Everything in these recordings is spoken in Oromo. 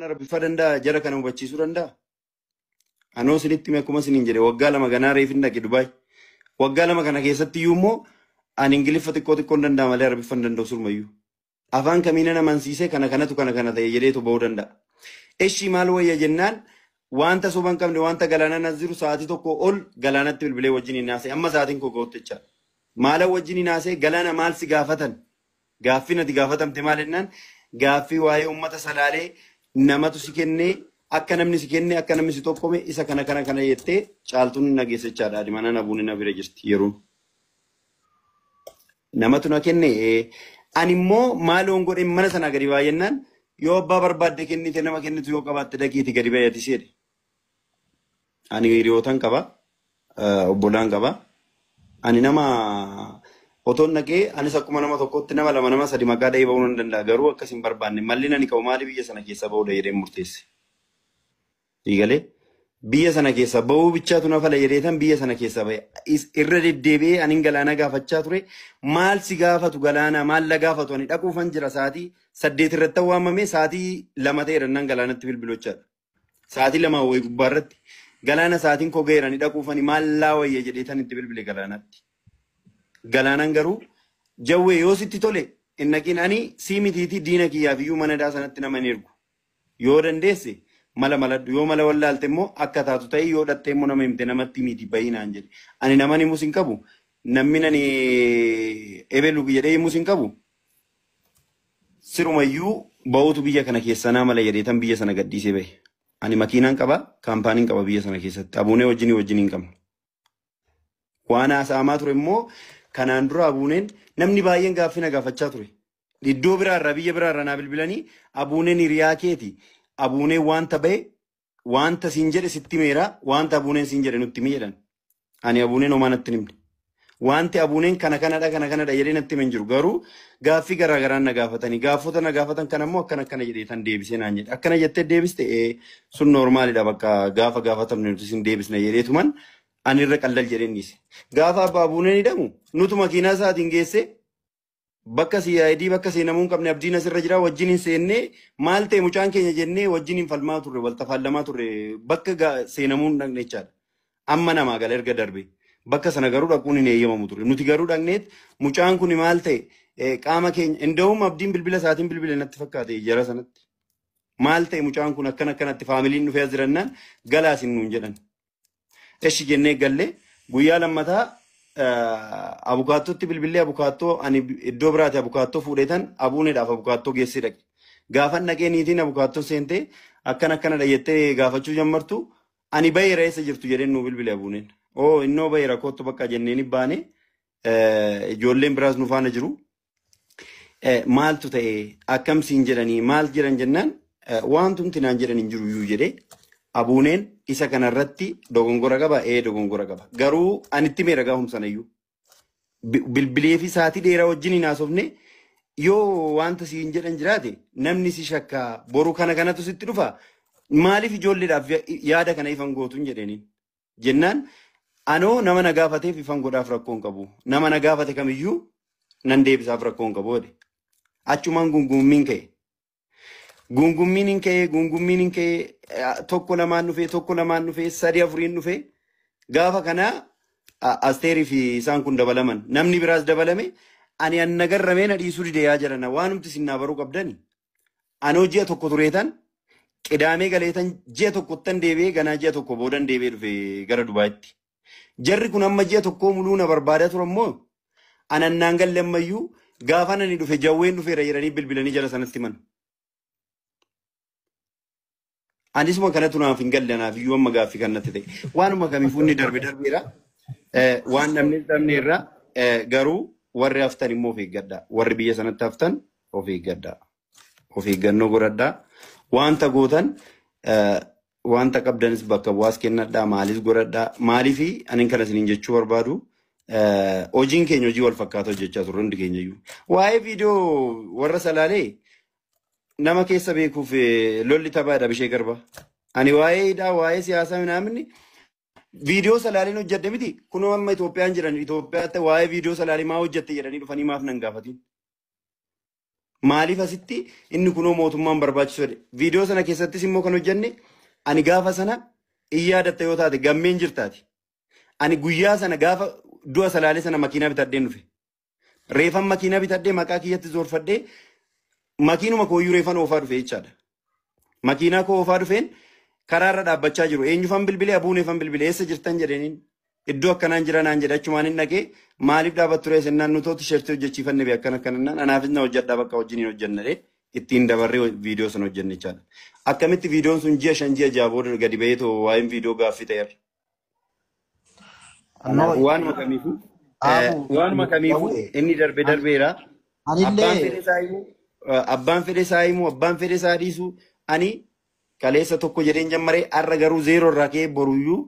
Arabiffa danda'a, jara kana hubachiisuu danda'a. Anoo isinitti hime, akkuma isiniin jedhe, waggaa 2 ganaa reefin dhaqe Dubaay. Waggaa 2 kana keessatti iyyuu immoo ani Ingiliffa xiqqoo xiqqoon danda'a malee Arabiffa hin danda'u surmayyuu. Afaan kamiinan amansiisee kana kanatu kana kana ta'e jedheetu ba'uu danda'a? Eshii, maal wayya jennaan, wanta soba hin qabne, wanta galaanaan as jiru, sa'aatii 1 ol galaanatti bilbilee wajjin hin haasa'e, amma sa'aatiin koo ga'utti jechaadha. Maala wajjin hin haasa'e? Galaana, maal si gaafatan? Gaaffii nati gaafatamte maal jennaan, gaaffii waa'ee uummata Salaalee, namatu si kennee, akka namni si kennee, akka namni si tokkome, isa kana kana kana jettee Caaltuun na geesse jechaadha. Adi mana nabuun na bira jirti yeroon. Namatu na kenne, ani immoo maaloon godhe mana sanaa gadi baay'ennaan, yoo abbaa barbaadde kennite, nama kennitu yoo qabaatte, dhaqiiti gadi baay'ati seedhe. Ani hiriyootan qaba, obbolaan qaba. Ani nama otoon dhaqee, anis akkuma nama tokkotti nama lama, nama sadi maqaa dhahee ba'uu nan danda'a. Garuu akkas hin barbaanne. Malli ani qabu maali, biyya sana keessa ba'uudha jedhee murteesse. Diigalee biyya sana keessa ba'uu bichaatu na fala jedheetan biyya sana keessa ba'e. Irra deddeebi'ee anin Galaana gaafachaa ture. Maal si gaafatu Galaana, maal la gaafatu? Ani dhaquufan jira, sa'aatii 8 irratti waamame, sa'aatii 2 ta'eera nan Galaanatti bilbilochaadha. Sa'aatii 2 wayii gubbaa irratti Galaana, sa'aatiin koo ga'eera, ani dhaquufani, maal laa wayya jedheetan itti bilbile Galaanatti. Galaanaan garuu, "Jawwee, yoo sitti tole hin dhaqin, ani sii mitiitii diina kiyyaaf iyyuu mana daa sanatti nama hin ergu. Yoo dandeesse mala maladhu, yoo mala wallaalte immoo akka taatu ta'e, yoo dhattee immoo nama himte namatti miti, bayinaan jedhe. Ani naman himus hin qabu. Namni ani ebelu jedhee himus hin qabu. Sirumayyuu ba'uutu biyya kana keessa naa mala jedheetan biyya sana gadhiisee bahe. Ani makiinaan qaba, kaampaaniin qaba biyya sana keessatti. Abuunee wajjin hin qabnu. Waan haasa'amaa ture immoo kanaan dura Abuuneen, namni baay'een gaaffii na gaafachaa ture. Iddoo biraarraa, biyya biraarraa naa bilbilanii, "Abuuneen hiriyaa keeti. Abuuneen wanta bahe, wanta siin jedhe sitti meera, wanta Abuuneen siin jedhe nutti himi" jedhan. Ani Abuuneen homaa natti hin himne. Wanti Abuuneen kana kanadha, kana kanadha jedhee natti hime hin jiru. Garuu gaaffii garaa garaan na gaafatanii, gaafota na gaafatan kana immoo akkana akkana jedhee tan deebisee naan jedhe. "Akkana jettee deebiste, sun normaalidha, bakka gaafa gaafatamne nuti sin deebisna" jedheetuman ani irra qallal jedheen dhiise. Gaafa abbaa Abuuneen hidhamu nutu makiinaa isaatiin geesse bakka CID, bakka seenamuu hin qabne. Abdiin asirra jira, wajjin hin seennee, maal ta'e mucaan keenya jennee wajjin hin falmaa turre, wal tafaallamaa turre, bakka seenamuu hin dhaqne jechaadha. Amma namaa gala erga darbe. Bakka sana garuu dhaquun hin eeyyamamu ture. Nuti garuu dhaqneet, mucaan kun maal ta'e, qaama keenya inda'uum, Abdiin bilbila isaatiin bilbile natti fakkaate jara sanatti. Maal ta'e mucaan kun, akkana akkanatti faamiliin dhufee as jirannaan, galaasin nuun jedhan. Eshi jennee gallee, guyyaa lammataa abukaattootti bilbilee, abukaattoo ani iddoo biraati abukaattoo fuudheetan Abuuneedhaaf abukaattoo geessee dhaqe. Gaafan dhaqee, niitiin abukaattoo seentee akkana akkanadha jettee gaafachuu jammartu, ani baheera, eessa jirtu jedheen nuu bilbile Abuuneen. Oo, innoo baheera, kottu bakka jenneen baane, ijoolleen biraas nu faana jiru. Maaltu ta'e, akkam siin jedhanii, maal jedhan jennaan, wantumti naan jedhan hin jiru iyyuu jedhee. Abuuneen isa kanarratti dogongora qaba, ee, dogongora qaba. Garuu ani itti meera gaahum sanayyuu. Bilbilee fi sa'aatii dheeraa wajjin hin haasofne, yoo wanta siin jedhan jiraate, namni si shakkaa, boru kana kanatu sitti dhufa, maaliif ijoolleedhaaf yaada kana ifan gootuun jedheeniin. Jennaan, anoo nama na gaafateef ifan godhaaf rakkoo hin qabu. Nama na gaafate kamiyyuu nan deebisaaf, rakkoo hin qabu jedhe. Achumaan gungummiin ka'e. Gungummiin hin ka'e, gungummiin hin ka'e, tokko lamaan dhufee, tokko lamaan dhufee, sadi afuriin dhufee, gaafa kana Asteerii fi isaan kun dabalaman, namni biraas dabalame, ani anna garramee na dhiisuu dide. Yaa jedhana, waanumti isin naa baruu qabdani. Anoo ji'a 1 tureetan, Qidaamee galeetan, ji'a tokkottan deebi'ee, ganaa ji'a 1 boodan deebi'ee dhufe gara Dubaayitti. Jarri kun amma ji'a 1 muluu na barbaadaa turan moo, anannaan galle ammayyuu, gaafa ani dhufe Jawween dhufeera jedhanii bilbilanii jara sanatti himan. Anisuma kanatu naaf hin galle, anaaf iyyuu amma gaaffii kan natti ta'e. Waanuma kamiifuu inni darbe darbeera. Waan dhabne dhabneerra, garuu warri haftan immoo of eeggadhaa. Warri biyya sanatti haftan of eeggadhaa. Of eeggannoo godhadhaa. Wanta gootan, wanta qabdanis bakka bu'aas kennadhaa, maalis godhadhaa. Maaliifi ani kana isiniin jechuu barbaadu, hojiin keenya hojii wal fakkaata hojjechaa turre hundi keenya iyyuu. Waa'ee viidiyoo warra Salaalee nama keessa beekuuf lolli taphaadha bishee garba. Ani waa'ee hidhaa, waa'ee siyaasaa minaaminni viidiyoo Salaaleen hojjedhe miti. Kunoo amma Itoophiyaan jiran, Itoophiyaatti waa'ee viidiyoo Salaalee maa hojjette jedhanii dhufanii maaf nan gaafatin? Maaliif asitti inni kunoo mootummaan barbaachisu jedhe. Viidiyoo sana keessattis immoo kan hojjenne ani gaafa sana in yaadatta yoo taate gammeen jirtaati. Ani guyyaa sana gaafa du'a salaalee sana makiinaa bitadheen dhufe. Reefan makiinaa bitadhee maqaa kiyyatti zoorfadhee makiinuma kooyyuu reefan oofaa dhufe jechaadha. Makiinaa koo oofaa dhufeen karaarra dhaabbachaa jiru. Eenyufan bilbilee abuuneefan bilbilee eessa jirtan jedheniin iddoo akkanaan jira naan jedhe achumaan hin dhaqee maaliif dhaabattu ree sennaan nutoo tisheertii hojjechiifanne bee akkana akkanannaan anaafis na hojjedhaa bakka wajjin hin hojjennee ittiin dabarree viidiyoo sana hojjenne jechaadha. Akkamitti viidiyoon sun ji'a 5 ji'a 6 booda gadi ba'ee too waa'een viidiyoo gaaffii ta'eera. No, Waanuma kamiifuu Abu, waanuma kamiifuu Jawwee, inni darbe darbeera. Abbaan fedhe anillee isaa himuu abbaan fedhe isaa himuu abbaan fedhe isaa dhiisuu ani kaleessa tokko jedheen jammaree har'a garuu zeeroo irraa ka'ee boruyyuu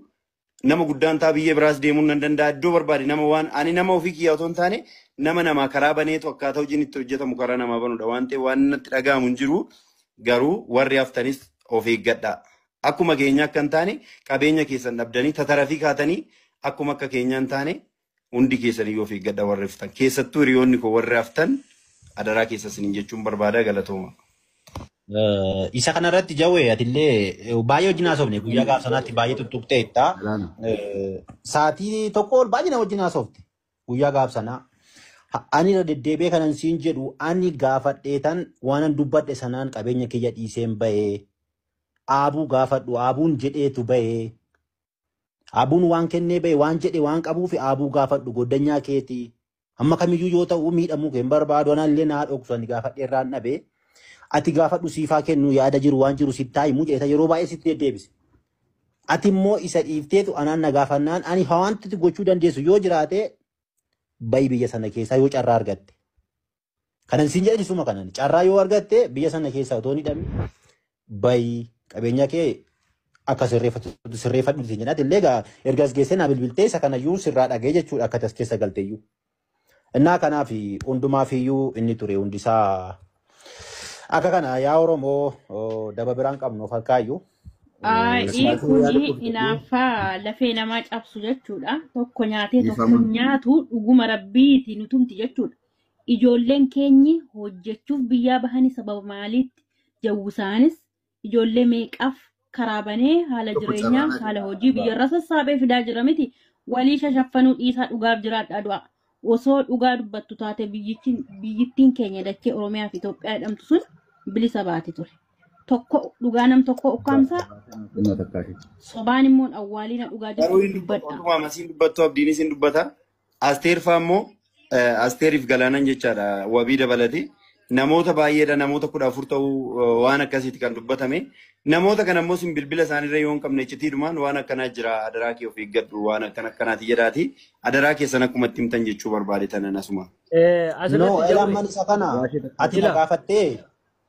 nama guddaan taa biyya biraas deemuun nan danda'a iddoo barbaade nama waan ani nama ofii kiyyaa otoo hin taane nama namaa karaa baneetu akkaataa hojiin itti hojjetamu karaa namaa banudha waan ta'eef waan natti dhaga'amu hin jiru garuu warri haftanis of eeggadhaa. Akkuma keenya akka hin taane qabeenya keessan dhabdanii tatarafii kaatanii akkuma akka keenya hin taane hundi keessaniyyuu of eeggadhaa warri haftan. Keessattuu hiriyoonni koo warri haftan adaraa keessa isiniin jechuun barbaada galatooma. Isa kanarratti Jawwee atillee baay'ee wajjin haasofne guyyaa gaaf sanaatti baay'ee tuttuqxeetta. Galaana. Sa'aatii tokko ol baay'ee nama wajjin haasofte guyyaa gaaf sanaa. Ani irra deddeebi'ee kanan siin jedhu ani gaafadheetan waanan dubbadhe sanaan qabeenya kiyya dhiiseen bahee aabuu gaafadhu aabuun jedheetu bahee aabuun waan kennee bahe waan jedhe waan qabuuf aabuu gaafadhu goddanyaa keetii. Amma kamiyyuu yoo ta'u miidhamuu kee hin barbaadu anallee naa dhoksu ani gaafadhe irraan dhabee. Ati gaafadhu siifaa kennu yaada jiru waan jiru sitti himu jedheta yeroo baay'ee sitti deddeebise. Ati immoo isa dhiifteetu anaan na gaafannaan ani wanti gochuu dandeessu yoo jiraate bayi biyya sana keessaa yoo carraa argatte. Kanan siin jedhan isuma kanan carraa yoo argatte biyya sana keessaa otoo hin hidhamin bayi qabeenya kee akka sirreeffatu sirreeffadhu siin jedhan. Ati illee egaa erga as geessee naa bilbiltee isa kanayyuu sirraa dhagee jechuudha akka as keessa galteeyyuu. Innaa kanaaf hundumaafiyyuu inni ture hundisaa akka kana yaa Oromoo daba biraan qabnu of harkaayyuu. Ayi kuni hinaaffaa lafee namaa cabsu jechuudha. Tokko nyaatee tokko Dhiifama. nyaatu dhuguma rabbiiti nutumti jechuudha. Ijoolleen keenyi hojjechuuf biyyaa bahanii sababa maaliitti jawwisaanis ijoollee meeqaaf karaa banee haala Tokko jireenyaa carraa haala hojii biyyarra sassaabee fidaa jira miti. Walii shashaffanuu dhiisaa dhugaaf jiraadhaa du'a. Osoo dhugaa dubbattu taate biyyittiin keenya dachee Oromiyaa fi Itoophiyaa jedhamtu sun bilisa baate ture. Tokko dhugaa nam tokko ukkaamsaa sobaan immoo awwaalina dhugaa Garuu jirtu hin dubbatu dubbadha. otuma amasiin dubbattu abdiinis hin dubbata. Asteer fa'aa immoo Asteeriif Galaanan jechaadha wabii dabalate. Namoota baay'eedha namoota 14 ta'uu waan akkasiiti kan dubbatame. Namoota kana immoo sin bilbila isaaniirra yoo hin qabne iccitiidhumaan waan akkanaa jira adaraa kee of eeggadhu waan akkana akkanaati jedhaati. Adaraa keessan akkuma itti himtan jechuu barbaade tanan asuma. No, Asirratti elaan Jawwee man isa kana ati na ila gaafattee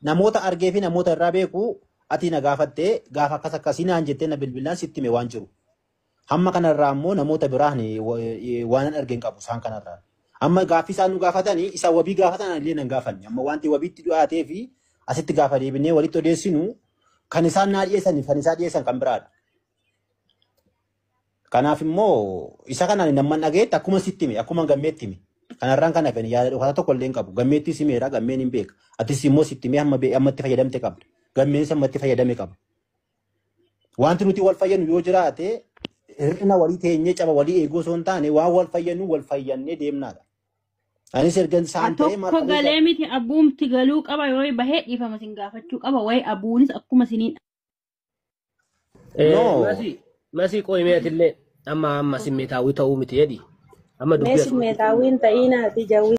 namoota argee fi namoota irraa beeku ati na gaafattee gaafa akkas akkasii naan jettee na bilbilaan sitti hime waan jiru. Hamma kanarraa immoo namoota biraan waan arge hin qabu isaan kanarraa. Amma gaaffii isaan nu gaafatanii isa wabii gaafatan illee nan gaafanne. Amma wanti wabiitti dhiyaatee fi asitti gaafa deebinee walitti odeessinu kan isaan naa dhiyeessan kan isaan dhiyeessan kan biraadha. Kanaaf immoo isa kanaan namman dhageetti akkuma sitti hime akkuma gammeetti hime. Kanarraan kan hafe yaada dhokata tokko illee hin qabu. Gammeettis himeera gammeen hin beeka. Atis immoo sitti himee hamma itti fayyadamte qabda. Gammeenis hamma itti fayyadame qaba. Wanti nuti wal fayyadnu yoo jiraate hir'ina walii teenyee caba walii eeguu osoo hin taane waan wal fayyadnu wal fayyannee deemnaadha. Anis erga isaan ta'e maal Tokko qabeessa galee miti abuumti galuu qaba yoo bahee dhiifama sin gaafachuu qaba wayi abuunis akkuma siniin No. Masii qo'imeetillee amma amma simmeetaawwii ta'uu miti jedhi. Amma Mee dubbii asumatti simmeetaawwiin ta'inaa ati jawwi.